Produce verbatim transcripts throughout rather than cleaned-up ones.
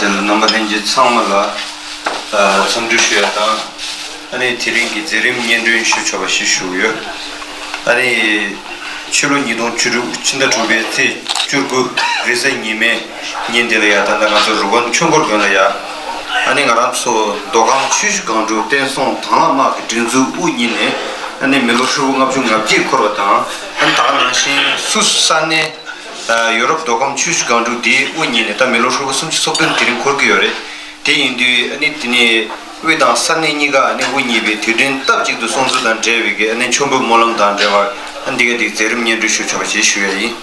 དེ་ལ་རྣམ་པ་ལྷན་རྒྱས་ཚང་མ་ལ་འཚམས་འདྲི་ཞུ་ཡ་དང་། ཨ་ནི་དེ་རིང་གི་མཛད་རིམ་སྙན་སྒྲོན་ཞུ་ཆོག་པ་ཞིག་ཞུ་གི་ཡོད། ཨ་ནི་ཕྱི་ལོ་ཉིས་སྟོང་བཅུ་དྲུག་ཕྱི་ཟླ་དྲུག་པའི་ཚེས་བཅུ་དགུ་རེས་གཟའ་ཉི་མའི་ཉིན་དེ་ལ་ཡ། ད་ལྟ་ང་ཚོ་རི་ཀོན་ཆོས་འཁོར་དགོན་ལ་ཡ། ཨ་ནི་ང་རང་ཚོ་མདོ་ཁམས་ཆུ་བཞི་སྒང་དྲུག་བསྟན་སྲུང་དྭང་བླངས་དམག་གི་སྒྲིག་འཛུགས་དབུ་བརྙེས་ནས། ཨ་ནི་མི་ལོ་ཧྲིལ་པོ་ལྔ་བཅུ་ང་བརྒྱད་འཁོར་བ་དང་། ཨ་ནི་ད་ག་ནང་བཞིན་སུད་སི་ས་གནས་ཡོ་རོབ་མདོ་ཁམས་ཆུ་བཞི་སྒང་དྲུག་འདིའི་དབུ་བརྙེས་ནས་ད་མི་ལོ་ཧྲིལ་པོ་སུམ་ཅུ་སོ་བདུན་དེ་རིང་འཁོར་གྱི་ཡོད་རེད། དེ་ཡིན་དུས་ཨ་ནི་དེ་ནས་དབུས་དང་ས་གནས་གཉིས་ཀ་ཨ་ནི་དབུ་བརྙེས་པའི་དུས་སྟོན་སྟབས་གཅིག་ཏུ་སྲུང་བརྩི་དང་འབྲེལ་བའི་གི་ཨ་ནི་མཆོད་འབུལ་སྨོན་ལམ་དང་འབྲེལ་བར། ཨ་ནི་འདི་ག་དེ་མཛད་རིམ་སྙན་སྒྲོན་ཞུ་ཆོག་པ་ཞིག་ཞུ་ཡ་ཡིན།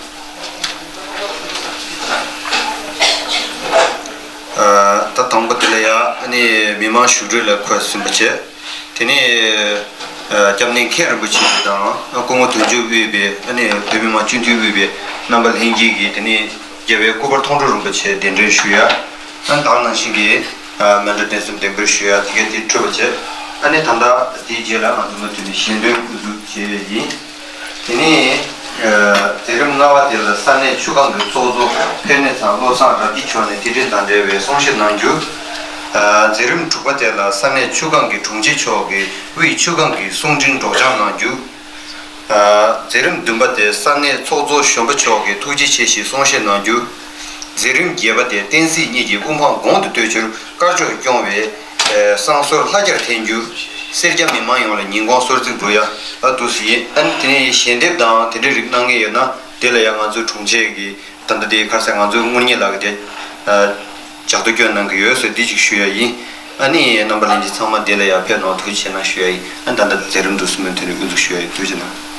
ཨ། ད་དང་པོ་དེ་ལ་ཡ་ཨ་ནི་མི་མང་བཞུགས་གྲལ་ལ་འཁོད་ཟིན་པ་བྱས། དེ་ནས་ཨ་སྐྱབས་གནས་མཁན་རིན་པོ་ཆེ་དང་སྐུ་ངོ་དོན་གཅོད་དབུས་པའི་ཨ་ནི་བོད་མི་མང་སྤྱི་འཐུས་དབུས་པའི་རྣམ་པ་ལྷན་རྒྱས་ཀྱིས། དེ་ནས་རྒྱལ་བའི་སྐུ་པར་མཐོང་གྲོལ་རིན་པོ་ཆེ་གདན་འདྲེན་ཞུ་ཡ། ཨ་ནི་ད་ག་ནང་བཞིན་གྱི་ཨ་མཎྜལ་རྟེན་གསུམ་འདེགས་འབུལ་ཞུ་ཡ་དེ་ག་དེ་གྲུབ་པ་བྱས། ཨ་ནི་ད་ལྟ་དེའི་རྗེས་ལ་ང་ཚོ་མུ་མཐུད་ནས་ཞལ་འདོན་དབུ་འཛུགས་བྱེད་ཡ་ཡིན། དེ་ནས་ཨ་མཛད་རིམ་ལྔ་པ་དེ་ལ་ས་གནས་ཆུ་སྒང་གི་ཚོགས་གཙོ་ཕན་ནེ་ཚང་བློ་བཟང་རབ་རྒྱས་མཆོག་ནས་དེ་རིང་དང་འབྲེལ་བའི་གསུང་བཤད་གནང་རྒྱུ། ཨ་མཛད་རིམ་དྲུག་པ་དེ་ལ་ས་གནས་ཆུ་སྒང་གི་དྲུང་ཆེ་མཆོག་གིས་དབུས་ཆུ་སྒང་གི་གསུང་འཕྲིན་སྒྲོག་སྦྱང་གནང་རྒྱུ། ཨ་མཛད་རིམ་བདུན་པ་དེ་ས་གནས་ཚོགས་གཙོ་གཞོན་པ་མཆོག་གིས་ཐུགས་རྗེ་ཆེ་ཞེས་གསུང་བཤད་གནང་རྒྱུ། མཛད་རིམ་བརྒྱད་པ་དེ་བསྟན་སྲིད་གཉིས་ཀྱི་དབུ་འཕང་གོང་དུ་བསྟོད་ཕྱིར་དཀར་ཕྱོགས་སྐྱོང་བའི་བསང་གསོལ་ལྷ་བརྒྱར་འཐེན་རྒྱུ། སེར་སྐྱ་མི་མང་ཡོངས་ལ་ཉིན་གུང་གསོལ་ཚིགས་འབུལ་ཡ་ལ་འདུག་སེ་ཡིན། ཨ་ནི་དེ་ནས་ཞལ་འདེབས་དང་དེ་འདྲའི་རིགས་གནང་མཁན་ཡོད་ན། དེ་ལ་ཡང་ང་ཚོའི་དྲུང་ཆེ་གིས་ད་ལྟ་དེ་ཁ་སང་ང་ཚོའི་དངུལ་གཉེར་ལག་གི་དེ་ལྗགས་ཐོ་སྐྱོན་གནང་གི་ཡོད་ཟེར། འདི་ཅིག་ཞུ་ཡ་ཡིན། ཨ་ནི་རྣམ་པ་ལྷན་རྒྱས་ཚང་མ་དེ་ལ་ཡང་ཕེབས་གནང་ཐུགས་རྗེ་ཆེ་གནང་ཞུ་ཡ་ཡིན། ཨ་ནི་ད་ལྟ་མཛད་རིམ་འདུག་སེ་མུ་མཐུད་ནས་དབུ་འཛུགས་ཞུ་ཡ་ཡིན། ཐུགས་རྗེ་གནང་།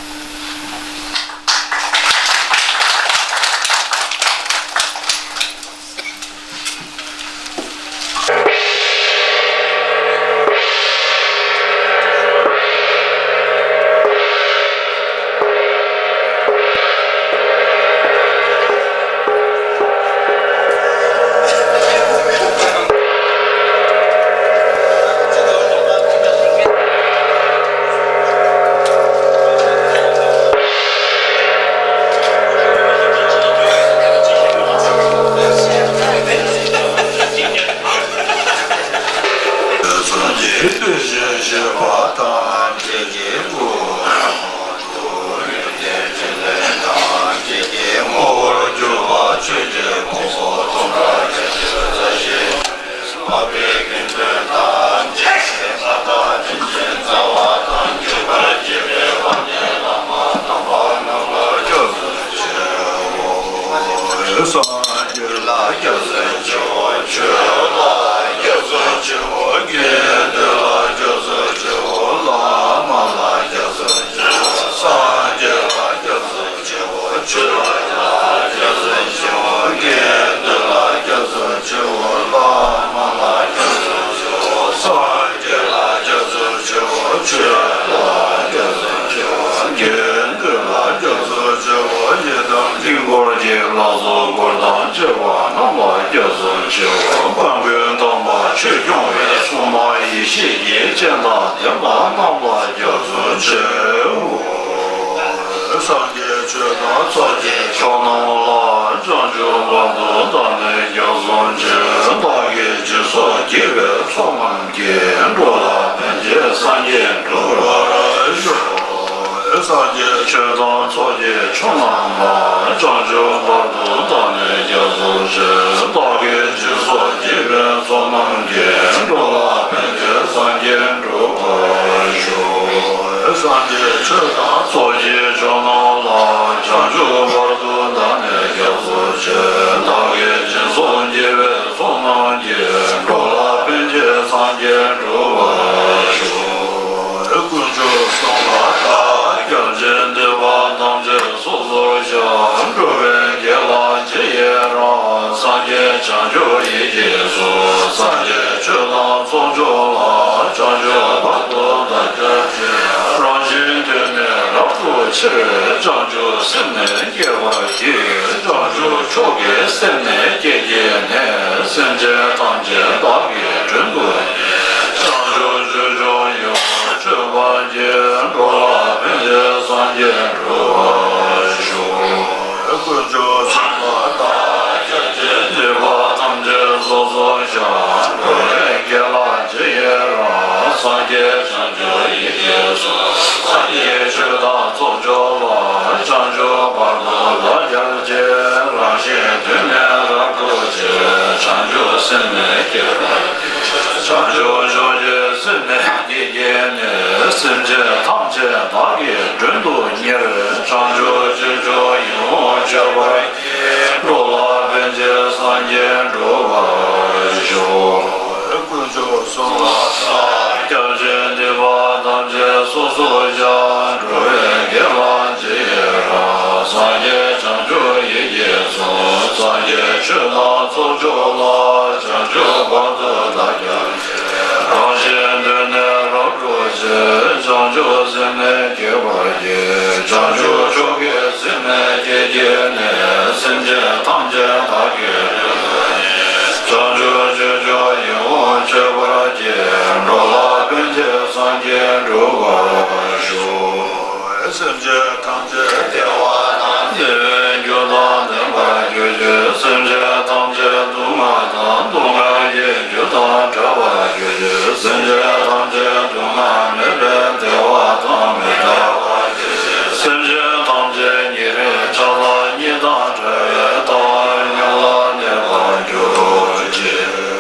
སངས་རྒྱས་ལ་སྐྱབས་སུ་མཆིའོ། ཆོས་ལ་སྐྱབས་སུ་མཆིའོ། དགེ་འདུན་ལ་སྐྱབས་སུ་མཆིའོ། བླ་མ་ལ་སྐྱབས་སུ་མཆིའོ། སངས་རྒྱས་ལ་སྐྱབས་སུ་མཆིའོ། ཆོས་ལ་སྐྱབས་སུ་མཆིའོ། དགེ་འདུན་ལ་སྐྱབས་སུ་མཆིའོ། བླ་མ་ལ་སྐྱབས་སུ་མཆིའོ། སངས་རྒྱས་ལ་སྐྱབས་སུ་མཆིའོ། ཆོས་ལ་སྐྱབས་སུ་མཆིའོ། དགེ་འདུན་ལ་སྐྱབས་སུ་མཆིའོ། ཡི་དམ་དཀྱིལ་འཁོར་གྱི་ལྷ་ཚོགས་འཁོར་དང་བཅས་པ་རྣམས་ལ་སྐྱབས་སུ་མཆིའོ། དཔལ་མགོན་དམ་པ་ཆོས་སྐྱོང་བའི་སྲུང་མ་ཡེ་ཤེས་ཀྱི་སྤྱན་དང་ལྡན་པ་རྣམས་ལ་སྐྱབས་སུ་མཆིའོ། སངས་རྒྱས་ཆོས་དང་ཚོགས་ཀྱི་མཆོག་རྣམས་ལ། བྱང་ཆུབ་བར་དུ་བདག་ནི་སྐྱབས་སུ་མཆི། བདག་གིས་སྦྱིན་སོགས་བགྱིས་པའི་ཚོགས་རྣམས་ཀྱིས། འགྲོ་ལ་ཕན་ཕྱིར་སངས་རྒྱས་འགྲུབ་པར་ཤོག། སངས་རྒྱས་ཆོས་དང་ཚོགས་ཀྱི་མཆོག་རྣམས་ལ། བྱང་ཆུབ་བར་དུ་བདག་ནི་སྐྱབས་སུ་མཆི། བདག་གིས་སྦྱིན་སོགས་བགྱིས་པའི་ཚོགས་རྣམས་ཀྱིས། འགྲོ་ལ་ཕན་ཕྱིར་སངས་རྒྱས་འགྲུབ་པར་ཤོག། སངས་རྒྱས་ཆོས་དང་ཚོགས་ཀྱི་མཆོག་རྣམས་ལ། བྱང་ཆུབ་བར་དུ་བདག་ནི་སྐྱབས་སུ་མཆི། བདག་གིས་སྦྱིན་སོགས་བགྱིས་པའི་ཚོགས་རྣམས་ཀྱིས། འགྲོ་ལ་ཕན་ཕྱིར་སངས་རྒྱས་འགྲུབ་པར་ཤོག། དཀོན་མཆོག་གསུམ་ལ་བཏགས། སྐྱབས་མཆི་འདོད་པ་ཐམས་ཅད་སོ་སོར་བཤགས། འགྲོ་བའི་དགེ་ལ་རྗེས་ཡི་རང་། སངས་རྒྱས་བྱང་ཆུབ་ཡིད་ཀྱིས་གཟུང་། སངས་རྒྱས་ཆོས་དང་ཚོགས་མཆོག་ལ། བྱང་ཆུབ་བར་དུ་བདག་སྐྱབས་མཆི། རང་གཞན་དོན་ནི་རབ་བསྒྲུབ་ཕྱིར། བྱང་ཆུབ་སེམས་ནི་བསྐྱེད་པར་བགྱི། བྱང་ཆུབ་མཆོག་གི་སེམས་ནི་བསྐྱེད་བགྱིས་ནས། སེམས་ཅན་ཐམས་ཅད་བདག་གིས་མགྲོན་དུ་བསྙེན། བྱང་ཆུབ་སྤྱོད་མཆོག་ཡིད་བསྐྱོད་པར་བགྱི། འགྲོ་ལ་ཕན་ཕྱིར་སངས་རྒྱས་འགྲུབ་པར་ཤོག། དཀོན་མཆོག་གསུམ་ལ་བཏགས། སྐྱབས་མཆི་འདོད་པ་ཐམས་ཅད་སོ་སོར་ ཁྱབ་པར་བགྱི། འགྲོ་ལ་ཕན་ཕྱིར་སངས་རྒྱས་འགྲུབ་པར་ཤོག། དཀོན་མཆོག་གསུམ་ལ་བཤགས། སྐྱབས་ཆེན་འདུས་པ་ཐམས་ཅད་སོ་སོར་བཤགས། འགྲོ་བའི་དགེ་ལ་རྗེས་ཡི་རང་། སངས་རྒྱས་བྱང་ཆུབ་ཡིད་ཀྱིས་གཟུང་། སངས་རྒྱས་ཆོས་དང་ཚོགས་མཆོག་ལ། བྱང་ཆུབ་བར་དུ་བདག་ཀྱང་སྐྱེ། རང་གཞན་དོན་ནི་རབ་བསྒྲུབ་ཕྱིར། བྱང་ཆུབ་སེམས་ནི་བསྐྱེད་པར་བགྱི། བྱང་ཆུབ་མཆོག་གི་སེམས་ནི་བསྐྱེད་བགྱིས་ནས། སེམས་ཅན་ཐམས་ཅད་བདག་གིས་བསྒྲུབས་པ་ཡི། བྱང་ཆུབ་སྤྱོད་མཆོག་ཡིད་འོང་སྤྱོད་པར་བགྱི། འགྲོ་ལ་ཕན་ཕྱིར་སངས་རྒྱས་འགྲུབ་པར་ཤོག། སེམས་ཅན་ཐམས་ཅད་བདེ་བ་དང་བདེ་བའི་རྒྱུ་དང་ལྡན་པར་གྱུར་ཅིག། སེམས་ཅན་ཐམས་ཅད་སྡུག་བསྔལ་དང་སྡུག་བསྔལ་གྱི་རྒྱུ་དང་བྲལ་བར་གྱུར་ཅིག། སེམས་ཅན་ཐམས་ཅད་སྡུག་བསྔལ་མེད་པའི་བདེ་བ་དང་མི་འབྲལ་བར་གྱུར་ཅིག། སེམས་ཅན་ཐམས་ཅད་ཉེ་རིང་ཆགས་སྡང་གཉིས་དང་བྲལ་བའི་ཐར་པ་མྱུར་ལ་གནས་པར་གྱུར་ཅིག།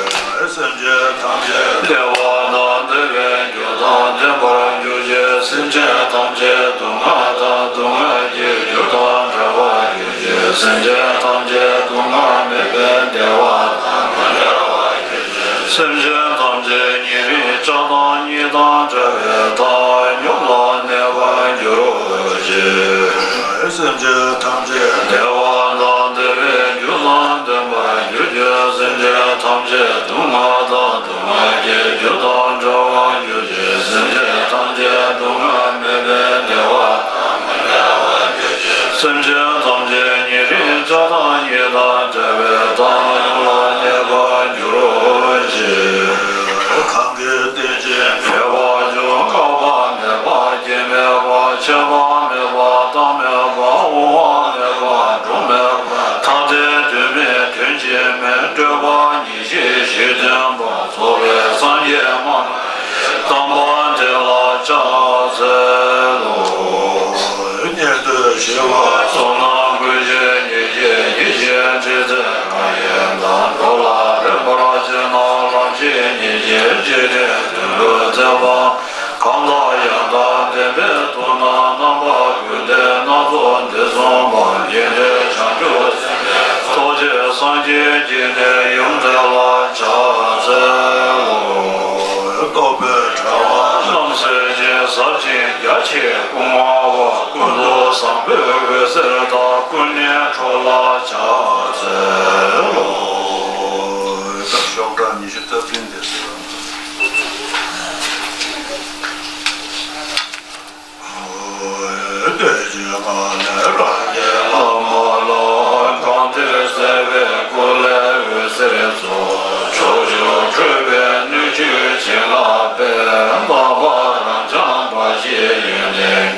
སེམས་ཅན་ཐམས་ཅད་བདེ་བ་དང་བདེ་བའི་རྒྱུ་དང་ལྡན་པར་གྱུར་ཅིག། སེམས་ཅན་ཐམས་ཅད་སྡུག་བསྔལ་དང་སྡུག་བསྔལ་གྱི་རྒྱུ་དང་བྲལ་བར་གྱུར་ཅིག། སེམས་ཅན་ཐམས་ཅད་སྡུག་བསྔལ་མེད་པའི་བདེ་བ་དང་མི་འབྲལ་བར་གྱུར་ཅིག། སེམས་ཅན་ཐམས་ཅད་ཉེ་རིང་ཆགས་སྡང་གཉིས་དང་བྲལ་བའི་ཐར་པ་མྱུར་ལ་གནས་པར་གྱུར་ཅིག། སེམས་ཅན་ཐམས་ཅད་བདེ་བ་དང་བདེ་བའི་རྒྱུ་དང་ལྡན་པར་གྱུར་ཅིག། སེམས་ཅན་ཐམས་ཅད་སྡུག་བསྔལ་དང་སྡུག་བསྔལ་གྱི་རྒྱུ་དང་བྲལ་བར་གྱུར་ཅིག། སེམས་ཅན་ཐམས་ཅད་སྡུག་བསྔལ་མེད་པའི་བདེ་བ་དང་མི་འབྲལ་བར་གྱུར་ཅིག། སེམས་ཅན་ཐམས་ཅད་ཉེ་རིང་ཆགས་སྡང་གཉིས་དང་བྲལ་བའི་ཐར་པ་ལ་གནས་པར་གྱུར་ཅིག། གང་གིས་བསྟེན་ཅིང་མོས་པ་བྱུང་། བསྐལ་པ་མེད་པ་སྐྱེ་མེད་པ། ཆད་པ་མེད་པ་མཐའ་མེད་པ། དབང་བ་མེད་པ་འགྲོ་མེད་པ། ཐ་དད་དོན་མེད་དོན་གཅིག་མེད། སྤྲོས་པ་ཉེར་ཞི་གཞི་སྟོན་པ། རྫོགས་པའི་སངས་རྒྱས་མ་ནམ་མཁའི་དམ་པ་དེ་ལ་ཕྱག་འཚལ་ལོ། ཉན་ཐོས་ཞི་བ་བསོད་ནམས་ཀུན་ཤེས་ཉེར་ཞི་ཡེ་ཤེས་ཁྲི་བཙན་ང་ཡི་བདག་འགྲོ་ལ་ཕན་པར་བྱེད་ན། ལམ་ཤེས་ཉེར་ཞིའི་འཇིག་རྟེན་དོན་ལུགས་མཛད་པ། གང་དག་ཡང་དག་བདེན་པའི་ཐོབ་ནས། རྣམ་པ་ཀུན་ལྡན་སྣ་ཚོགས་འདི་གསུངས་པ། རྒྱས་འབྲིང་བྱང་ཆུབ་སེམས་དཔའི་ཚོགས། ཐུགས་རྗེས་སངས་རྒྱས་ཀྱི་ནི་ཡུམ་དེ་ལ་ཕྱག་འཚལ་ལོ། རྟོག་པའི་དྲ་བ་རྣམས་སེལ་ཞིང་ཟབ་ཅིང་རྒྱ་ཆེའི་སྐུ་མངའ་བ། ཀུན་ཏུ་བཟང་པོའི་འོད་ཟེར་དང་། ཀུན་ནས་འཕྲོ་ལ་ཕྱག་འཚལ་ལོ། ཤོག་གྲངས་ཉི་ཤུ་རྩ་བདུན་དེ་ཟེར་བ། བསྟོད་ཅིང་དགའ་ནས་རང་གི་བླ་མ་ལ། གང་འདིར་གསལ་བའི་སྐུ་ལས་འོད་ཟེར་ཚོགས། ཕྱོགས་བཅུར་འཕྲོས་པའི་སྣོད་བཅུད་བྱིན་རླབས་དཔལ། ལྷག་པར་རབ་འབྱམས་འབའ་ཞིག་ཡོན་ཏན་གྱིས།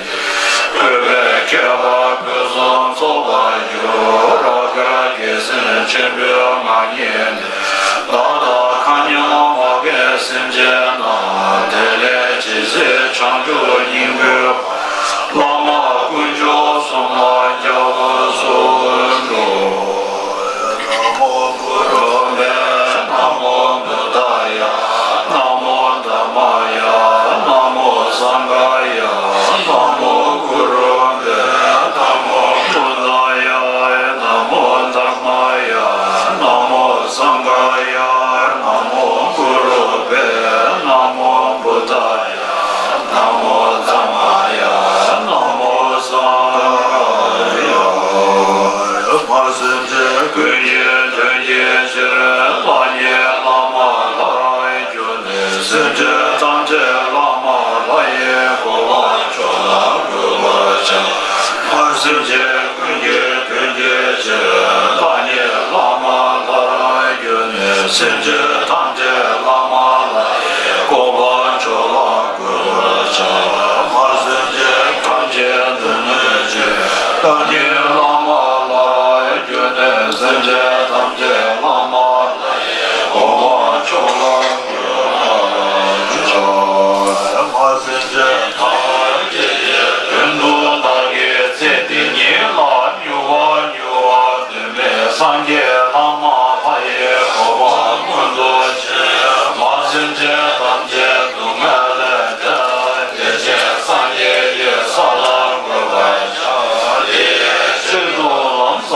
བཀོད་པའི་ཁྱད་པར་ཕུན་སུམ་ཚོགས་པར་གྱུར། རབ་དཀར་རྒྱལ་མཚན་ཆེན་པོའི་ངང་ཉིད་ནས། བདག་དང་མཁའ་མཉམ་མ་རྒན་སེམས་ཅན་རྣམས། དེ་ལས་ཇི་སྲིད་བྱང་ཆུབ་སྙིང་པོའི་བླ་མ་དཀོན་མཆོག་གསུམ་ལ་སྐྱབས་སུ་འགྲོ། ན་མོ་གུ་རུ་བྷྱཿ། ན་མོ་བུདྡྷཱ་ཡ། ན་མོ་དྷརྨཱ་ཡ། ན་མོ་སངྒྷཱ་ཡ། ན་མོ་གུ་རུ་བྷྱཿ། ན་མོ་བུདྡྷཱ་ཡ། ན་མོ་དྷརྨཱ་ཡ། ན་མོ་སངྒྷཱ་ཡ། ན་མོ་གུ་རུ་བྷྱཿ། ན་མོ་བུདྡྷཱ་ཡ། ན་མོ་དྷརྨཱ་ཡ། ན་མོ་སངྒྷཱ་ཡ། མ་སེམས་ཅན་ཀུན་གྱི་དོན་གྱི་ཕྱིར། བདག་ཉིད་བླ་མ་ལྷ་རུ་གྱུར་ནས། སེམས་ཅན་ཐམས་ཅད་བླ་མ་ལྷ་ཡི་གོ་འཕང་མཆོག་ལ་འགོད་པར་བྱ། མ་སེམས་ཅན་ཀུན་གྱི་དོན་གྱི་ཕྱིར། བདག་ཉིད་བླ་མ་ལྷ་རུ་གྱུར་ནས། སེམས་ཅན་ཐམས་ཅད་བླ་མ་ལྷ་ཡི་གོ་འཕང་མཆོག་ལ་འགོད་པར་བྱ། མ་སེམས་ཅན་ཐམས་ཅད་སྡུག་བསྔལ་ཆེ། བདག་ཉིད་བླ་མ་ལྷ་རུ་གྱུར་ནས། སེམས་ཅན་ཐམས་ཅད་བླ་མ་ལྷ་ཡི་གོ་འཕང་མཆོག་ལ་འགོད་པར་བྱ། མ་སེམས་ཅན་ཐམས་ཅད་ཀྱི་དོན་དུ་བདག་གིས་ཚེ་འདི་ཉིད་ལ་མྱུར་བ་མྱུར་བ། སངས་རྒྱས་བླ་མ་ལྷ་ཡི་གོ་འཕང་ཀུན་ཏུ་ཆེ། མ་སེམས་ཅན་ཐམས་ཅད་སྡུག་བསྔལ་ལས་འདས། བདེ་ཆེན་སངས་རྒྱས་ཀྱི་ས་ལ་འགོད་པར་བྱ། དེའི་ཆེད་དུ་ལམ་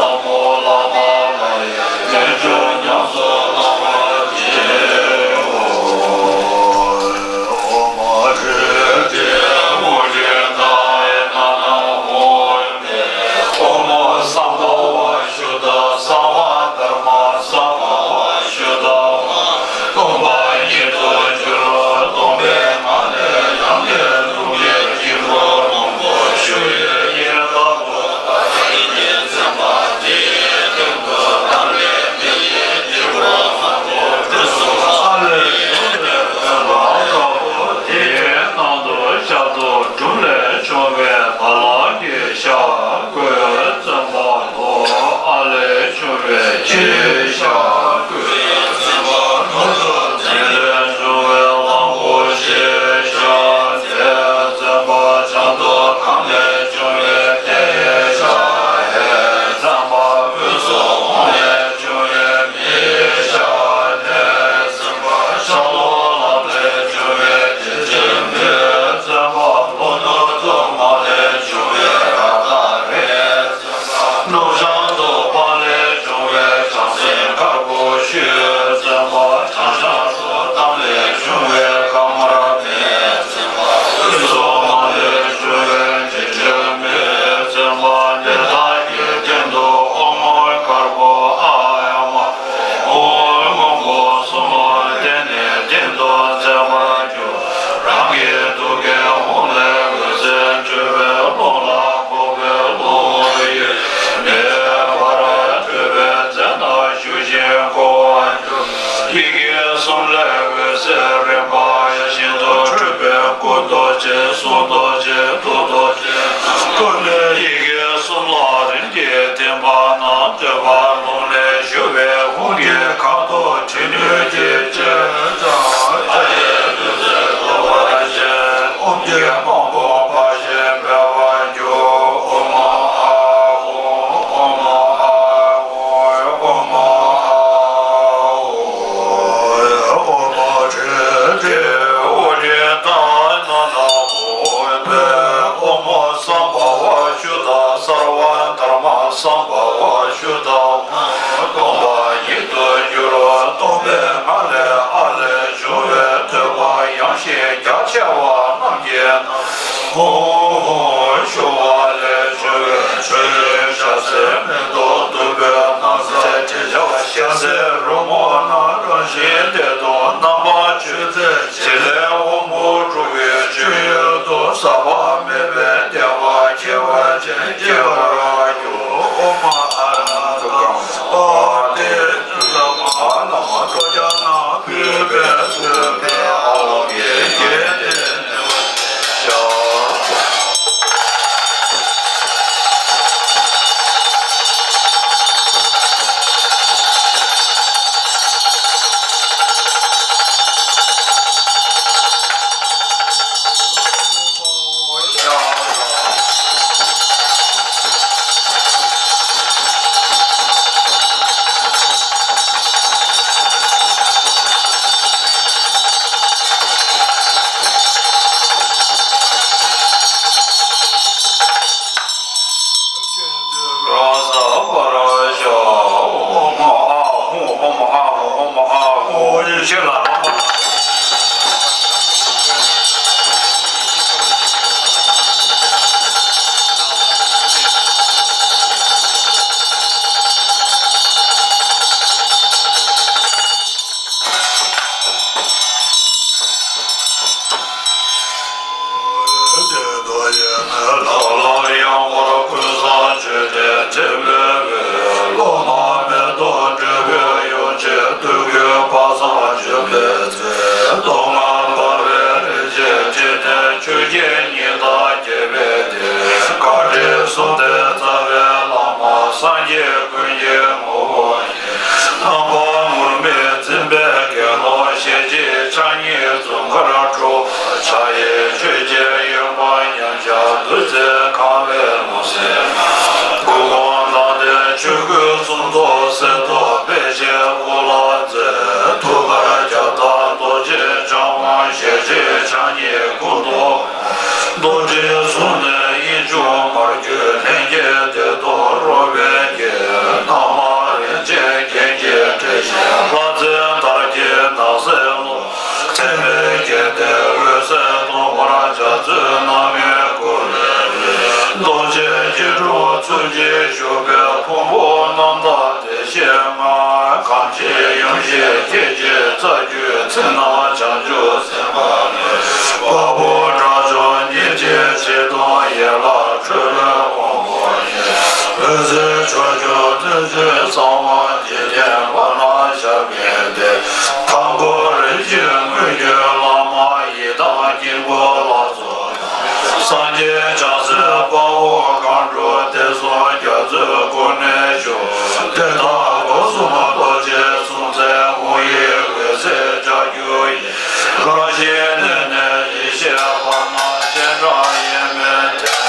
ང་ལས་ཨ་ལས་བྱུང་བའི་ཐོས་པ་ཡངས་ཤིང་རྒྱ་ཆེ་བ་རྣམས་ཀྱིས་ཧཱུྃ་ཧཱུྃ་ཞུ་བ་ལས་བྱུང་བའི་ཆོས་ཡོན་ཞལ་ཟས་མེ་ཏོག་བདུག་སྤོས་སྣང་གསལ་དྲི་བྱ་ཞལ་ཟས་རོལ་མོ་རྣམས་རང་བཞིན་གཏེར་སྟོང་རྣམ་པར་ཆོས་མཛད། བྱེད་ལས་དབང་པོ་དྲུག་གི་སྤྱོད་ཡུལ་དུ་ཟག་པ་མེད་པའི་བདེ་བ་ཁྱད་པར་ཅན་སྐྱེ་བར་འགྱུར། ཨོཾ་ཨ་ར་ཧ་ཏེ་ཙམ་མ་ལ་མ་ཐོ་ཅ་ན་བུས་པའི་བཟོད་པའི་ཨ་ལོ་གི་རྒྱན་ཏེ་ནེ་ཤ། རང་ས་པ་ར་ཤ། ཨོཾ་ཨ་ཧུ་ཨོཾ་ཨ་ཧུ་ཨོཾ་ཨ་ཧུ། ཡེ་ཤེས་ལ་རོ། ལྷ་ལ་ཡང་བར་ཀུན་བཟང་མཆོད་རྟེན་ཕྲེང་བའི་དབུས། སློབ་མ་མེ་ཏོག་འབྲས་བུས་ཡོངས་བརྒྱན། དུས་ཀུན་དཔག་བསམ་ལྗོན་པའི་ཚལ། སྟོང་ང་འབར་བའི་རིན་ཆེན་ཕྲེང་ལྡན། ཆོས་ཀྱི་ཉི་ཟླ་རྒྱས་པའི་གཏེར། བཀའ་དྲིན་གསུམ་ལྡན་རྩ་བའི་བླ་མ། སངས་རྒྱས་ཀུན་གྱི་ངོ་བོ་ཉིད། རྣམ་པ་ངུར་སྨྲིག་འཛིན་པའི་དགེ་སློང་ཞལ་གཅིག་ཕྱག་གཉིས་འཛུམ་དཀར་འཁྲུགས། ཕྱག་གཡས་ཆོས་ཀྱི་ཡོན་པ་མཉམ་གཞག་བདུད་རྩིས་གང་བའི་ལྷུང་བཟེད། སྐུ་གོང་མདངས་ལྡན་ཆོས་གོས་གསུམ་ཐོགས་གསེར་ཏོག་པཎ་ཆེན་དབུ་ལ་མཛེས། ཐུགས་ཀར་རྒྱ་སྟག་རྡོ་རྗེ་འཆང་དབང་ཞལ་གཅིག་ཕྱག་གཉིས་སྐུ་མདོག་རྡོར་དྲིལ་གསུམ་ལྡན་དབྱིངས་ཕྱུག་མར་གྱུར་ལྷན་སྐྱེས་བདེ་སྟོབས་རོལ་པའི་རྒྱན། རྣམ་པར་རིན་ཆེན་རྒྱན་གྱིས་སྤྲས་ཤིང་ལྷ་མཛེས་དར་གྱི་ནགས་གསེབ་ཀློང་། མཚན་མོའི་རྒྱལ་སྟེང་འོད་ཟེར་སྟོང་པར་འཆར། བཙུན་རྣམས་མོས་གུས་ལེགས་པའི་རྡོ་རྗེ་སྐྱིལ་ཀྲུང་ཚུལ་གྱིས་བཞུགས་པའི་ཕུང་པོ་རྣམ་དག་བདེ་གཤེགས་ལྔ། གང་ཕྱིར་ཡུམ་ཞིག་སྐད་ཅིག་རྩ་རྒྱུད་ཚིག་རྣམས་བྱང་ཆུབ་སེམས་དཔའ་ལས། དཔའ་བོ་དགྲ་བཅོམ་ཉིད་ཀྱི་ཆེ་མཐོང་ཡན་ལག་འཕྲོས་ལས་དབང་པོ་ཡིན། འོད་ཟེར་ཕྱོགས་བཅུར་སྟོན་མཛད་གསང་བ་འཇིག་རྟེན་པ་ན་ཞབས་ཀྱིས་བསྟེན། དང་པོར་རིམ་བཞིན་དངོས་བརྒྱུད་བླ་མ་ཡི་དམ་དཀྱིལ་འཁོར་ལ་སྩོལ། སངས་རྒྱས་བྱང་སེམས་དཔའ་བོ་གང་དྲུག་དེ་གསུམ་རྒྱ་མཚོའི་ཀུན་ནས་བཞུགས། དེ་དག་སྒོ་གསུམ་རྡོ་རྗེ་སྲོག་འཛིན་དབང་ཡི་འོད་ཟེར་ལྕགས་ཀྱུ་ཡིས། རང་བཞིན་གནས་ནས་ཡེ་ཤེས་པ་ན་སྤྱན་དྲངས་ཡེངས་མེད་བསྟེན།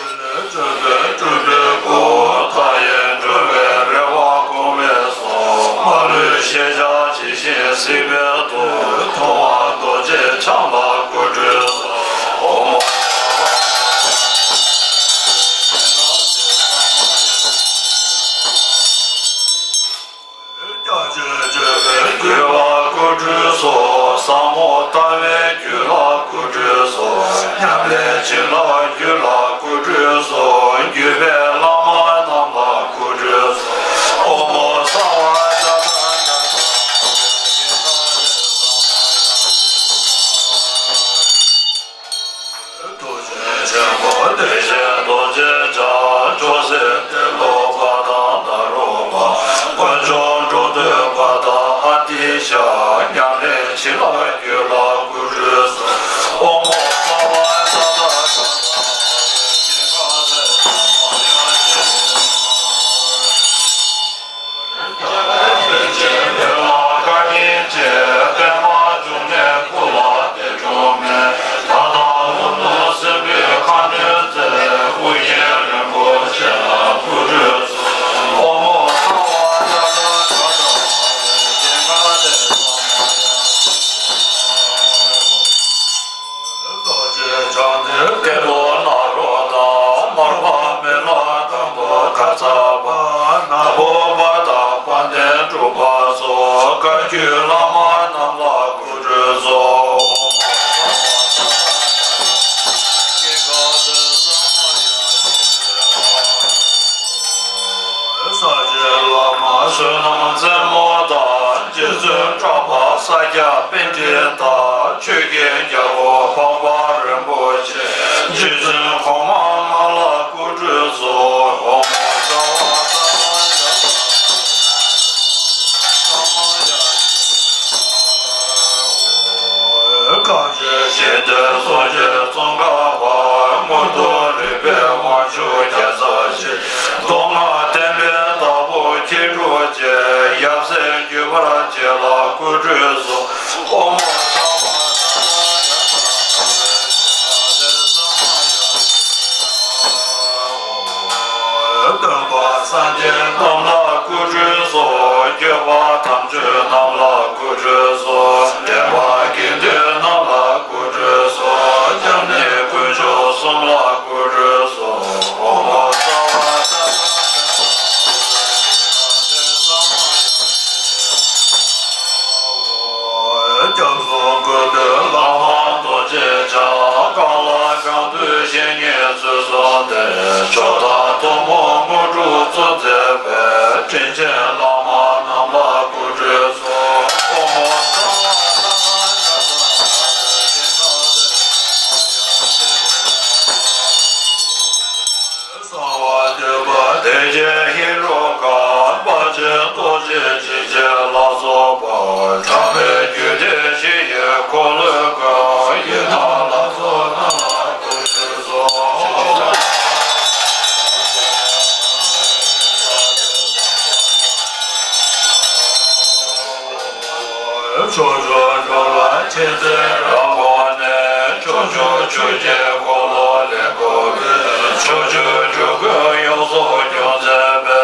ལས་བརྩོན་པས་སྤྲུལ་པའི་སྐུ། མཐའ་ཡས་འགྲོ་བའི་རེ་བ་སྐོང་བའི་ཚོགས། མ་ལུས་ཤེས་བྱ་ཇི་བཞིན་གཟིགས་པའི་མཐུ། ཐུབ་དབང་རྡོ་རྗེ་འཆང་ལ་སྐུ་སྤྲུལ་གསོལ། ཨོཾ། རྒྱ་ཆེན་སྤྱོད་པའི་རྒྱུད་ལ་སྐུ་སྤྲུལ་གསོལ། ཟབ་མོ་ལྟ་བའི་རྒྱུད་ལ་སྐུ་སྤྲུལ་གསོལ། ཉམས་ལེན་བྱིན་རླབས་རྒྱུད་ལ་སྐུ་སྤྲུལ་གསོལ། བརྒྱུད་པའི་བླ་མ་རྣམས་ལ་སྐུ་སྤྲུལ་གསོལ། ཨོཾ་སརྦ་ཛ་ཏ་ག་ཏ། ཐུགས་རྗེ་ཆེན་པོ་བདེ་ཆེན་རྡོ་རྗེ་འཆང་། ཇོ་སྲས་ཏེ་ལོ་པ་དང་ནཱ་རོ་པ། དཀོན་མཆོག་འགྲོ་འདུལ་པ་དང་ཨ་ཏི་ཤ། ཉམས་ལེན་བྱིན་རླབས་རྒྱུད་ལ་སྐུ་སྤྲུལ་གསོལ། ཨོཾ་སརྦ་ཛ་ཏ་ག་ཏ། བཀའ་དྲིན་ཆེ། པདྨ་འབྱུང་གནས་སྐུ་ལ་འདས་འགྲོ་མེད། ད་ལྟ་ཀླུ་སྲིན་པོའི་ཁ་གནོན་མཛད། ཨོ་རྒྱན་རིན་པོ་ཆེ་ལ་སྐུ་སྤྲུལ་གསོལ། ཨོཾ་སརྦ་ཛ་ཏ་ག་ཏ། ཏེ་ལོ་ནཱ་རོ་དང་། མར་པ་མི་ལ་དང་པོ་ཁ་ཚ་པ། ནག་པོ་པ་དང་དཔལ་ལྡན་འབྲུག་པ་སོགས། བཀའ་བརྒྱུད་བླ་མ་རྣམས་ལ་སྐུ་སྤྲུལ་གསོལ། ཨོཾ་སརྦ་ཛ་ཏ་ག་ཏ། ཀུན་དགའ་བདེ་གསུམ་མ་ཡ་ཤེས། ས་སྐྱའི་བླ་མ་བསོད་ནམས་རྩེ་མོ་དང་། རྗེ་བཙུན་གྲགས་པ་ས་སྐྱ་པཎྜི་ཏ། ཆོས་ཀྱི་རྒྱལ་པོ་འཕགས་པ་རིན་པོ་ཆེ། རྗེ་བཙུན་གོང་མ་ལྔ་ལ་སྐུ་སྤྲུལ་གསོལ། ཨོཾ་སརྦ་ཛ་ཏ་ག་ཏ། གངས་ཅན་ཞི་བདེའི་སྲོལ་འབྱེད་ཙོང་ཁ་པ། དངོས་གྲུབ་རིག་པའི་དབང་ཕྱུག་རྒྱལ་ཚབ་ཆེ། མདོ་སྔགས་བསྟན་པའི་བདག་པོ་མཁས་གྲུབ་རྗེ། ཡབ་སྲས་བརྒྱུད་པར་བཅས་ལ་སྐུ་སྤྲུལ་གསོལ། ཨོཾ་སརྦ་ཛ་ཏ་ག་ཏ། སྟོན་པ་སངས་རྒྱས་རྣམས་ལ་སྐུ་སྤྲུལ་གསོལ། བསྐྱོད་པ་དམ་ཆོས་རྣམས་ལ་སྐུ་སྤྲུལ་གསོལ། འདྲེན་པ་དགེ་འདུན་རྣམས་ལ་སྐུ་སྤྲུལ་གསོལ། སྐྱབས་གནས་དཀོན་མཆོག་གསུམ་ལ་སྐུ་སྤྲུལ་གསོལ། ཨོཾ་སརྦ་ཛ་ཏ་ག་ཏ། སྐྱབས་སུ་འགྲོ་འདོད་བླ་མ་རྡོ་རྗེ་འཆང་། གང་ལ་གང་འདུལ་བཤེས་གཉེན་ཚུལ་བཟུང་སྟེ། མཆོག་དང་ཐུན་མོང་དངོས་གྲུབ་སྩོལ་མཛད་པའི། དྲིན་ཅན་བླ་མ་རྣམས་ལ་སྐུ་སྤྲུལ་གསོལ། ཨོཾ་སརྦ་ཛ་ཏ་ག་ཏ། གསང་བ་འདུས་པ་བདེ་ཆེན་ཧེ་རུ་ཀ། དཔལ་ རྡོ་རྗེ་འཇིགས་བྱེད་ལ་སོགས་པ། དྲང་པོའི་རྒྱུད་སྡེ་བཞི་ཡི་འཁོར་ལོས་བསྐོར། ཡི་དམ་ལ་སོགས་རྣམས་ལ་སྐུ་ཁྲུས་གསོལ། ཕྱོགས་བཅུར་འགྲོ་ལ་མཁྱེན་བརྩེ་རབ་དགོངས་ནས། ཕྱོགས་བཅུར་ཆོས་ཀྱི་འཁོར་ལོ་ལས་བསྐོར་བའི། ཕྱོགས་བཅུའི་འགྲོ་ཀུན་ཡོངས་སུ་སྐྱོང་མཛད་པའི།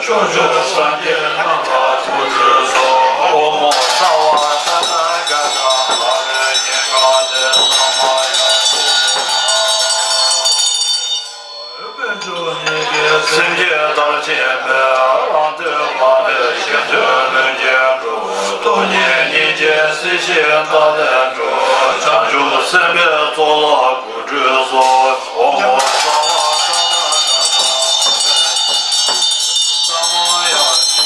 ཕྱོགས་བཅུའི་སངས་རྒྱས་རྣམས་ལ་སྐུ་ཁྲུས་གསོལ། ཨོཾ་སརྦ་ཏ་ཐཱ་ག་ཏ་ཨ་ཝེ་ཀེ་ཀ་ཏེ་ས་མ་ཡ། སེམས་བསྐྱེད་མཐར་ཕྱིན་པས་རང་དོན་མ་འདྲེས་གཞན་དོན་ལྷུན་གྱིས་གྲུབ། སྟོང་ཉིད་སྙིང་རྗེའི་སྲིད་ཞིའི་མཐའ་ལས་གྲོལ། བྱང་ཆུབ་སེམས་དཔའི་ཚོགས་ལ་སྐུ་ཁྲུས་གསོལ། ཨོཾ་སརྦ་ཏ་ཐཱ་ག་ཏ་ཨ་ཝེ་ཀེ་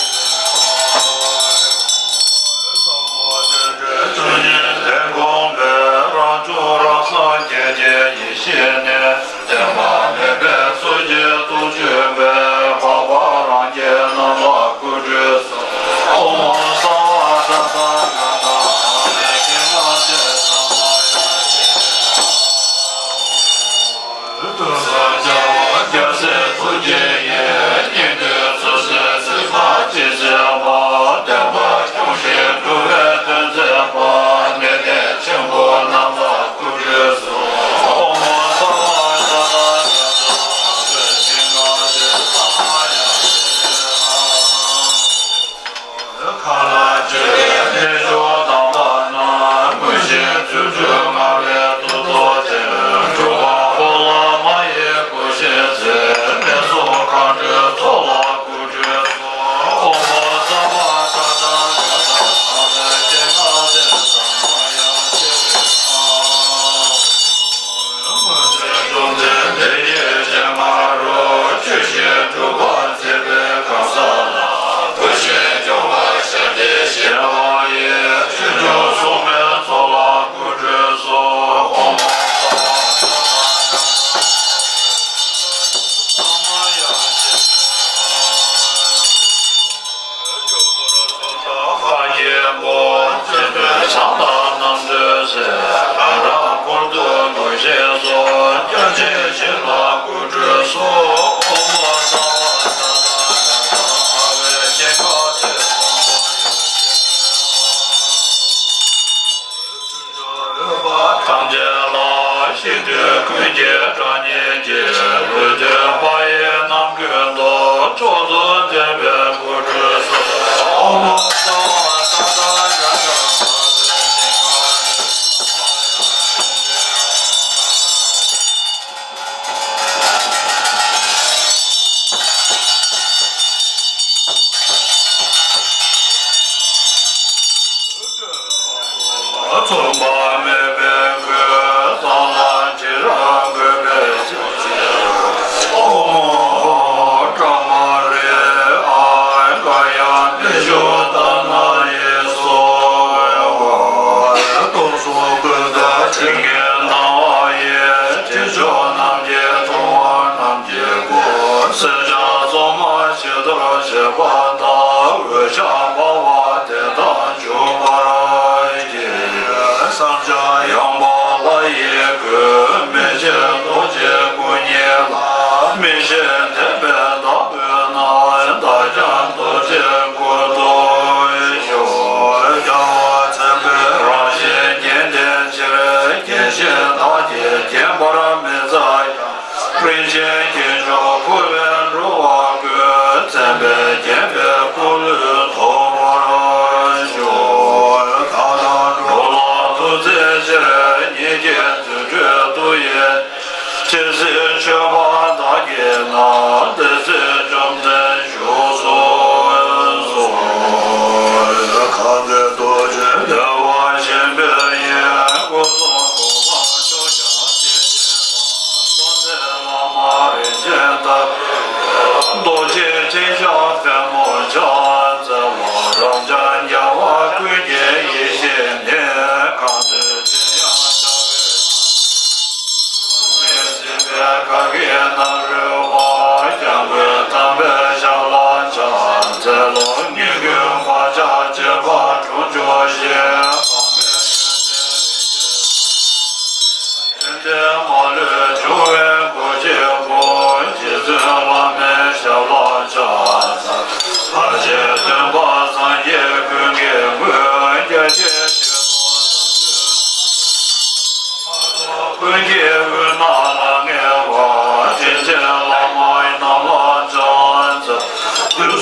ཀ་ཏེ་ས་མ་ཡ། ལས་བསྒོམས་པས་རང་བྱུང་རང་སངས་རྒྱས་ཀྱི་ཡེ་ཤེས་ནི། བདེན་པ་མེད་པའི་ཚུལ་གྱིས་ཐུགས་ཆུད་པས། འཕགས་པ་རང་རྒྱལ་རྣམས་ལ་སྐུ་ཁྲུས་གསོལ། ཨོཾ་སརྦ་ཏ་ཐཱ་ག་ཏ་ཨ་ཝེ་ཀེ་ཀ་ཏེ་ས་མ་ཡ། སྟོན་པ་རྒྱལ་བ་རྒྱལ་སྲས་ཐུགས་རྗེ་ཡིས། སྙིགས་དུས་ཚོད་བསྲེ་ཚིག་ཁ་ཅིག་བྱས་པ། བདེན་པ་སྐྱོང་ཞིང་སྒྲུབ་པའི་དོན་མཛད་པ། གནས་བརྟན་ཆེན་པོ་རྣམས་ལ་སྐུ་ཁྲུས་གསོལ། ཨོཾ་སརྦ་ཏ་ཐཱ་ག་ཏ་ཨ་ཝེ་ཀེ་ཀ་ཏེ་ས་མ་ཡ། མཁའ་ལ་སྤྱོད་པའི་གནས་མཆོག་དམ་པ་རྣམས། དངོས་གཞི་རྫུ་འཕྲུལ་མངའ་བའི་ཏུ་ཏོ་ཆེན། འབྲུག་པ་འཁོར་ལོ་མ་ཡི་སྐུ་བཞེངས་མཛད། མེ་ཏོག་མཁའ་འགྲོའི་ཚོགས་ལ་སྐུ་ཁྲུས་གསོལ། ཨོཾ་སརྦ་ཏ་ཐཱ་ག་ཏ་ཨ་ཝེ་ཀེ་ཀ་ཏེ་ས་མ་ཡ། སྔོན་བྱོན་བཅོམ་ལྡན་འདས་ཀྱི་སྤྱན་སྔ་རུ། ཆོས་བཞིན་སྒྲུབ་པར་མཛད་པའི་གང་ཟག་ལ། བུ་བཞིན་སྐྱོང་བར་ཤ་འདི་བཞེས་པ་ཡིས། ཆོས་སྐྱོང་སྲུང་མའི་ཚོགས་ལ་སྐུ་ཁྲུས་གསོལ། ཨོཾ་སརྦ་ཏ་ཐཱ་ག་ཏ་ཨ་ཝེ་ཀེ་ཀ་ཏེ་ས་མ་ཡ། ཕ་རྒྱལ་པོ། བརྩེ་འདུན་བྱམས་དང་རྣམ་གྲོལ་སྲས། ཨ་རམ་འཁོར་དུ་འགྲོ་ཞེས་སོ། སྐྱབས་ཆེན་བཞི་ལ་སྐུ་ཁྲུས་གསོལ། ཨོཾ་སརྦ་ཏ་ཐཱ་ག་ཏ་ཨ་ཝེ་ཀེ་ཀ་ཏེ་ས་མ་ཡ། ཐམས་ཅད་ལ། གཤེགས་དུས་ཀུན་གྱི་གྲགས་སྙན་གྱིས། འོད་འདོན་པ་ཡི་རྣམ་ཀུན་ཏུ། མཆོག་ཏུ་བསྟན་པའི་སྐུ་ཁྲུས་གསོལ། ཨོཾ་སརྦ་ཏ་ཐཱ་ག་ཏ་ཨ་ཝེ་ཀེ་ཀ་ཏེ་ས་མ་ཡ། མཚུངས་པ་མེད་པའི་སྐུ། གསང་སྔགས་ཕྱི་རབས་འགོད་པའི་ཞལ། ཨོཾ་ཨོཾ་ཀྲ་མ་རེ་ཨ་ག་ཡ་མི་ཞུ་ཏ་ན་ཡེ་སྭཱ་ཧཱ། སྟོང་གསུམ་ཀུན་ཏུ་སྤྲིན་གྱི་སྣང་བ་ཡིས། སྲིད་མཆོག་རྣམས་ཀྱི་མཐོང་བ་རྣམས་ཀྱི་སྐུ། སྲས་ཆེན་སྲུང་མ་ཕྱི་དར་བྱེད་པ་དང་། འོད་ཆགས་འབར་བ་དེ་དག་འཇུག་པར་བགྱི། བསམ་བྱ་ཡངས་པ་ལྷ་ཡི་སྐུ། མི་ཕྱེད་རྡོ་རྗེ་སྐུ་བརྙེས་ལ། མི་ཤིགས་ཐེག་པའི་བདག་པོའི་རྣམས། བདག་ཀྱང་རྡོ་རྗེའི་སྐུ་མཐོང་ཤོག། རྒྱལ་བ་བཙན་པོའི་རང་བཞིན་རྒྱན་ལྡན་ཕྱིར། རྒྱན་ཆེན་བདག་གིས་བརྒྱན་པར་མི་མཛད་ཡང་། རིན་ཆེན་རྒྱན་མཆོག་ཕུལ་བས་འགྲོ་བ་ཀུན། བཙན་པས་བརྒྱན་པའི་སྐུ་ལུས་ཐོབ་པར་ཤོག། མཁའ་དང་འགྲོ་ལ་ཐུགས་བརྩེ་ཆེར། ཉིད་ཀྱི་རྫུ་འཕྲུལ་དུ་ཡིས། ཇི་སྲིད་མཆོད་པ་བདག་གིས་གནང་། དེ་སྲིད་བཅོམ་ལྡན་བཞུགས་སུ་གསོལ། གང་གི་ཐུགས་རྗེས་བདེ་བ་ཆེན་པོའི་དབྱིངས། སྐུ་གསུང་ཐུགས་ཀར་ཕྱོགས་བཅུར་གཤེགས་པ། ཐུགས་རྗེ་བླ་མ་རིན་ཆེན་ཐབས། རྡོ་རྗེ་འཆིང་བྱ་པདྨོ་ཕྱག། བརྩེ་བ་རབ་འབྱམས་རྒྱལ་བ་ཀུན་གྱི་ཡེ་ཤེས་ནི། གང་དུ་ཕྱིན་ཡང་ཕྱག་འཚལ་ལོ། མི་ཟད་པའི་གར་གྱིས་བརྣབ་རོལ་པ། སྐྱབས་མགོན་དམ་པའི་ཞབས་ལ་ཕྱག་འཚལ་ལོ།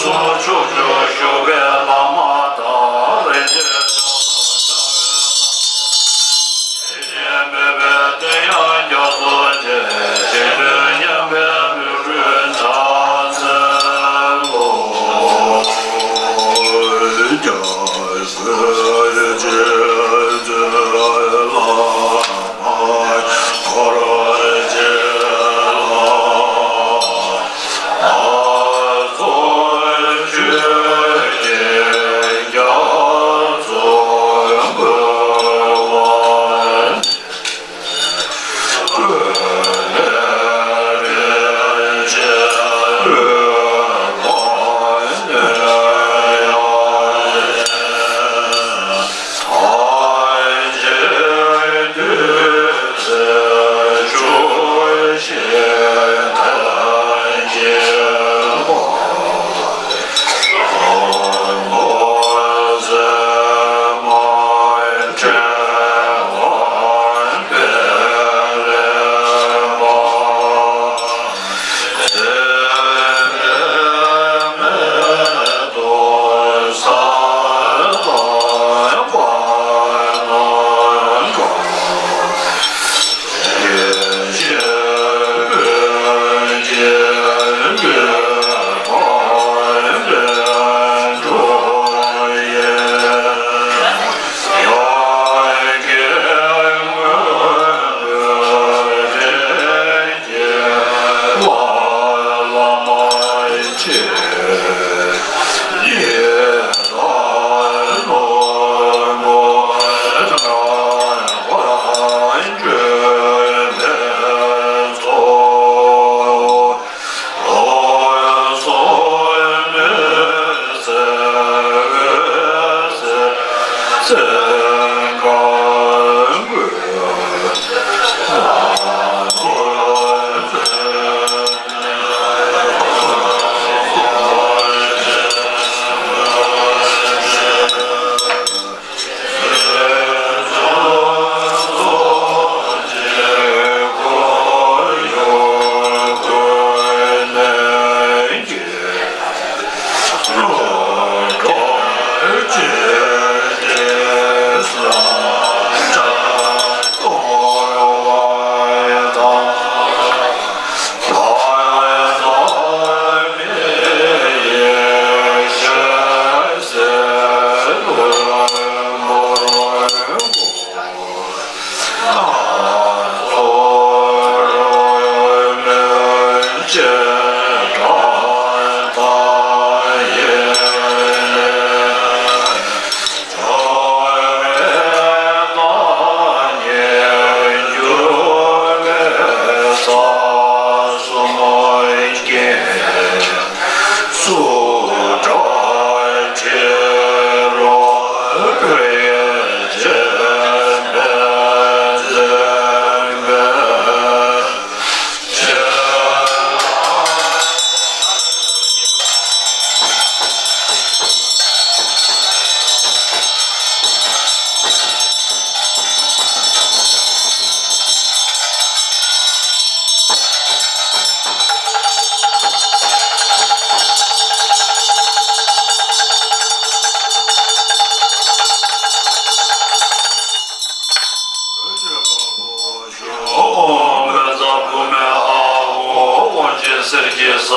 ཕྱོགས་བཅུར་བཞུགས་པའི་བླ་མ་དང་། རིན་ཆེན་ཕྱོགས་སུ་འཆང་བའི་དང་། དེ་བཞིན་མོས་པའི་དོན་ཡང་རྒྱ་མཚོ་ཆེ། ཞིང་དུ་མཉམ་པའི་མོས་གུས་ཕྱག་འཚལ་ལོ། རྒྱལ་སྲས་རྗེ་བཙུན་བླ་མ་འཁོར་བཅས་ལ། ཨོཾ་བཛྲ་བྷཱུ་མི་ཨཱཿཧཱུྃ། ཨོཾ་ཨོཾ་ཅེ་གསེར་གྱི་ས་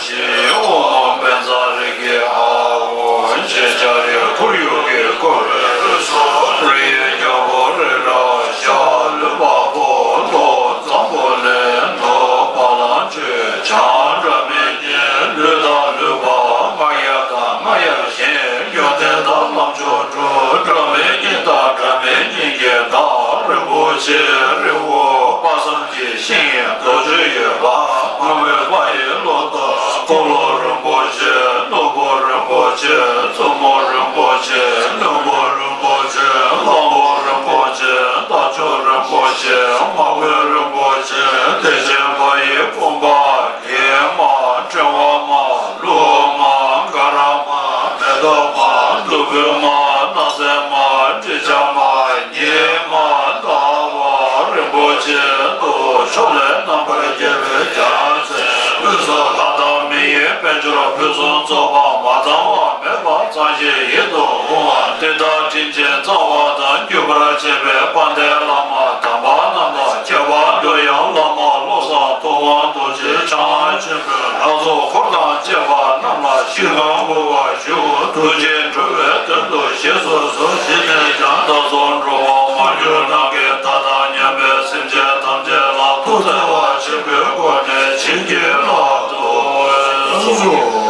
གཞི། ཨོཾ་ཨོཾ་བཛྲ་རེ་ཁེ་ཨཱཿཧཱུྃ། ཅེས་ལྕགས་རི་ཁོར་ཡུག་གི་བསྐོར་བའི་རི་ཡི་རྒྱལ་པོ་རི་རབ་བྱ་ལུས་འཕགས་པོ་ལྷོ་འཛམ་བུ་གླིང་ནུབ་བ་ལང་སྤྱོད་བྱང་སྒྲ་མི་སྙན་ལུས་དང་ལུས་འཕགས་རྔ་ཡབ་དང་རྔ་ཡབ་གཞན་ཡོན་ཏན་དང་ལམ་མཆོག་དྲུག་སྒྲ་མི་སྙན་དང་སྒྲ་མི་སྙན་གྱི་བདག་རིན་པོ་ཆེ་རི་བོ་དཔག་བསམ་གྱི་ཤིང་རྡོ་རྗེ་འོད་འབར་མ་འོད་འབར་བའི་ལོ་ཏོག་འཁོར་ལོ་རིན་པོ་ཆེ་ནོར་བུ་རིན་པོ་ཆེ་མཚོ་མོ་རིན་པོ་ཆེ་ལྷུན་པོ་རིན་པོ་ཆེ་གླང་པོ་རིན་པོ་ཆེ་རྟ་མཆོག་རིན་པོ་ཆེ་མ་བུ་རིན་པོ་ཆེ་བདེ་ཆེན་ཕ་ཡི་བུམ་པ་གེགས་མ་ཕྲེང་བ་མ་ལུགས་མ་ག་ར་མ་མེ་ཏོག་མ་བདུག་སྤོས་མ་སྣང་གསལ་མ་དྲི་ཆབ་མ་ཉི་མ་ཟླ་བ་རིན་པོ་ཆེ་དུ་ཕྱོགས་ལས་རྣམ་པར་རྒྱལ་བའི་རྒྱལ་མཚན་དབུས་སུ་ལྷ་དང་མི་ཡི་ དཔལ་འབྱོར་ཕུན་སུམ་ཚོགས་པ་མ་ཚང་བ་མེད་པ་ཚང་ཞིང་ཡིད་དུ་འོང་བ། དེ་དག་དྲིན་ཅན་གཙང་བ་དང་བརྒྱུད་པར་བཅས་པའི་དཔལ་ལྡན་བླ་མ་དམ་པ་རྣམས་དང་ཁྱད་པར་དུ་ཡང་བླ་མ་བློ་བཟང་ཐུབ་དབང་རྡོ་རྗེ་འཆང་ཆེན་པོའི་ལག་བཟོ་འཁོར་དང་བཅས་པ་རྣམས་ལ་ཞིང་ཁམས་བསྐུལ་བ་ཞུ། ཐུགས་རྗེས་འགྲོ་བའི་དོན་དུ་བཞེས་སུ་གསོལ་ཞིང་ནས་ཀྱང་བདག་སོགས་འགྲོ་བ་མ་གྱུར་ནམ་མཁའི་མཐའ་དང་མཉམ་པའི་སེམས་ཅན་ཐམས་ཅད་ལ་ཐུགས་བརྩེ་བ་ཆེན་པོའི་སྒོ་ནས་བྱིན་གྱིས་བརླབ་ཏུ་གསོལ།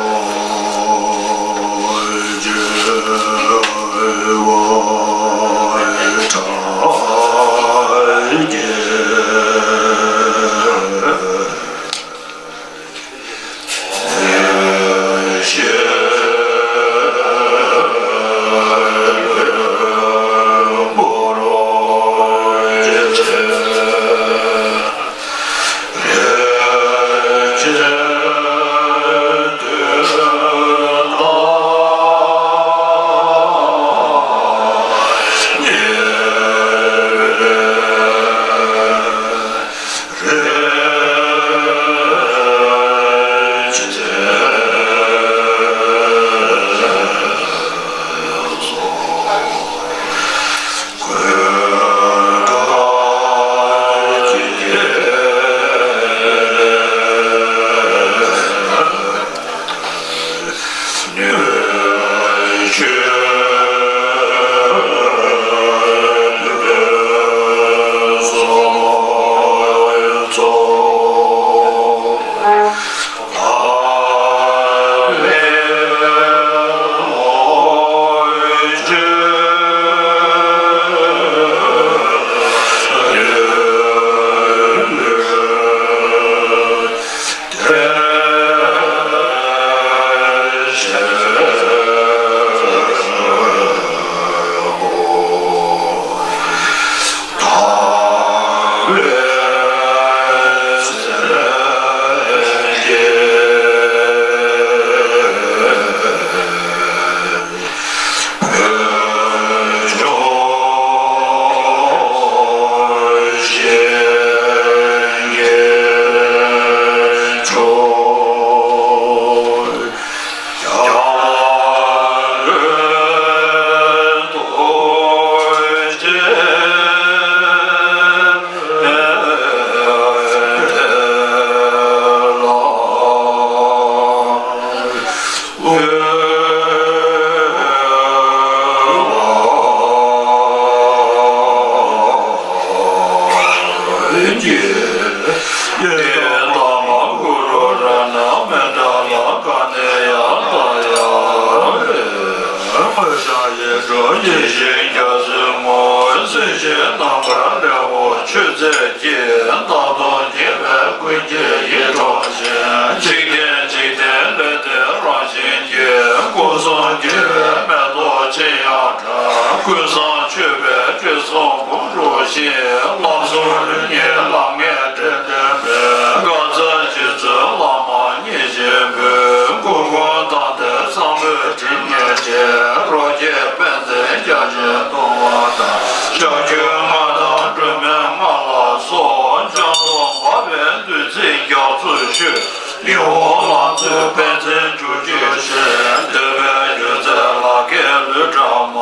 ཀྱི་རྟག་ཏུ་དགྱེས་པའི་ཀུན་གྱི་ཡིད་འཕྲོག་བཞིན། འཇིག་རྟེན་འཇིག་རྟེན་ལས་འདས་རང་བཞིན་གྱི། སྐུ་གསུམ་དགྱེས་པའི་མེ་ཏོག་ཅན་ཡང་འདྲ། ཀུན་བཟང་མཆོད་པའི་དྲི་བསུང་བུམ་འཁྲུགས་བཞིན། ལམ་ཟུར་ལུས་ཉིད་ལམ་ལྔའི་འབྲས་ལྡན་པའི། དཀར་མཛེས་རྗེ་བཙུན་བླ་མ་མཉེས་གཤིན་པོའི། སྐུ་ཁུངས་དང་ལྡན་བསམ་ལྷོད་དྲི་ངད་ཅན། རོ་བརྒྱའི་དཔལ་འཛིན་བརྒྱ་བྱིན་གཏོང་བ་དང་། ལྕགས་ཀྱུ་ལྔ་དང་སྒྲོན་མེ་ལྔ་ལ་སོགས། སྤྱན་སྟོང་འབར་བའི་བདུད་རྩིའི་རྒྱ་མཚོས་བསྐུལ། ལུས་འོག་ལང་ཚོའི་དཔལ་འཛིན་སྒྲུབ་བརྒྱུད་བཞིན། འདོད་པའི་རྒྱུ་རྩལ་ལག་ཁའི་ལུས་ཕྲ་མ།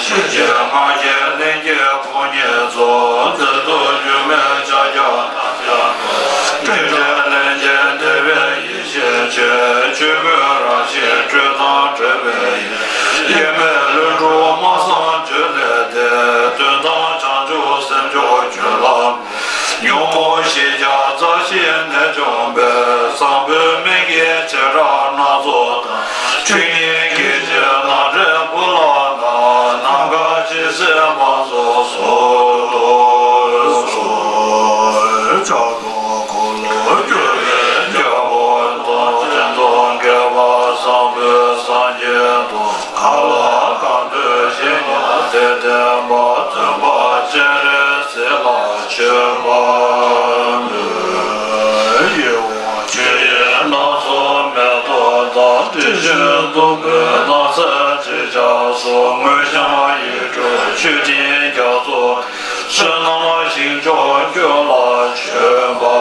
ཤེས་བྱའི་ང་རྒྱལ་ལྷན་སྐྱེས་ཕོ་ཉའི་ཚོགས། མཛད་དུ་འཇུག་མའི་ཕྱག་རྒྱ་ཐམས་ཅད་ཀུན། སྤྲིན་བྲལ་ལན་ཅན་བདེ་བའི་ཡེ་ཤེས་ཆོས། ཆོས་ཀུན་རང་བཞིན་སྤྲོས་དང་བྲལ་བའི་ཡེ། དབྱེར་མེད་ལྷུན་གྲུབ་སྨྲ་བསམ་བརྗོད་ལས་འདས། དོན་དམ་བྱང་ཆུབ་སེམས་མཆོག་གྱུར་ལ། ཉོན་མོངས་ཞེས་བྱ་རྩ་ཤེས་ནད་བཅོམ་པའི། བཟང་པོའི་སྨན་གྱི་བྱེ་བྲག་སྣ་ཚོགས་དང་། ཆོས་ཉིད་སྐད་ཅིག་ནམ་འབྲས་བུ་ལ་ན། ནམ་མཁའ་ཇི་སྲིད་མ་རྫོགས་སོ། ཕྱག་དང་འཁོར་ལོ་སྒྱུར་བའི་རྒྱལ་པོ་དང་། སྤྱན་དྲངས་དགྱེས་པ་བཟང་པོའི་སངས་རྒྱས་དང་། གང་ལ་གང་འདུལ་ཞིང་ཡང་དེ་བསྟན་པ། སྟོན་པ་སྤྱན་རས་གཟིགས་ལ་མཆོད་པ་འབུལ། ཡིད་འོང་ཆོས་དབྱིངས་སྣ་ཚོགས་མེ་ཏོག་དང་། དྲི་ཞིམ་བདུག་སྤོས་སྣང་གསལ་དྲི་ཆབ་སོགས། མངོན་ཤམ་ཡིད་འཕྲོག་མཆོད་སྤྲིན་རྒྱ་མཚོ། བསོད་ནམས་ཞིང་མཆོག་ཀུན་ལ་མཆོད་པ།